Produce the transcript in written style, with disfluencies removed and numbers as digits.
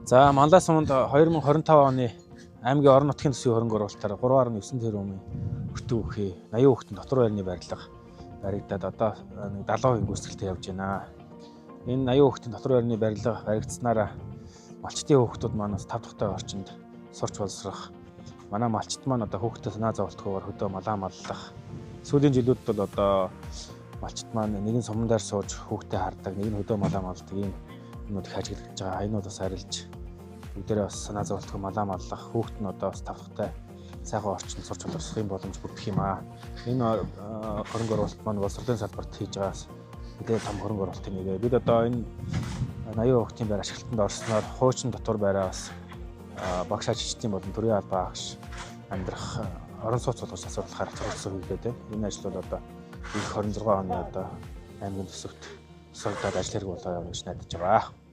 За, Манлай суманд 2025 оны аймгийн орон нутгийн төсвийн хөрөнгө оруулалтаар 3.9 тэрбумын өртөг үхий 80 хүүхдийн дотор байрны барилга баригдаад одоо нэг 70% гүйцэтгэлтэй явж байна. Энэ 80 хүүхдийн дотор байрны барилга баригдсанаараа малчдын хүүхдүүд маань бас тав тухтай орчинд сурч боловсрох, манай малчид маань одоо хүүхдэд санаа зовлтгүйгээр хөдөө малаа маллах, сүүлийн жилүүдэд бол одоо малчид маань нэг нь суман дээр сууж хүүхдээ хардаг, нэг нь хөдөө малаа малдаг ийм юмнууд их ажиглагдаж байгаа. Энэ бол бас арилж бүгдээрээ бас санаа зовлтгүй малаа маллах, хүүхд нь одоо бас тав тухтай сайхан орчинд сурч боловсрох юм боломж бүрдэх юм аа. Энэ хөрөнгө оруулалт маань боловсролын салбарт хийж байгаас нэлээд том хөрөнгө оруулалтын нэг. Бид одоо энэ 80 хүүхдийн байр ашиглалтанд орсноор хуучин дотор байраа бас багш ажилчдын болон төрийн албан агш амьдрах орон сууц болгож асуудлахаар зориулсан хийлээ дээ. Энэ ажил бол одоо 2026 оны одоо аймгийн төсөвт тусгагдаад ажил хэрэг болоо явна гэж найдаж байгаа.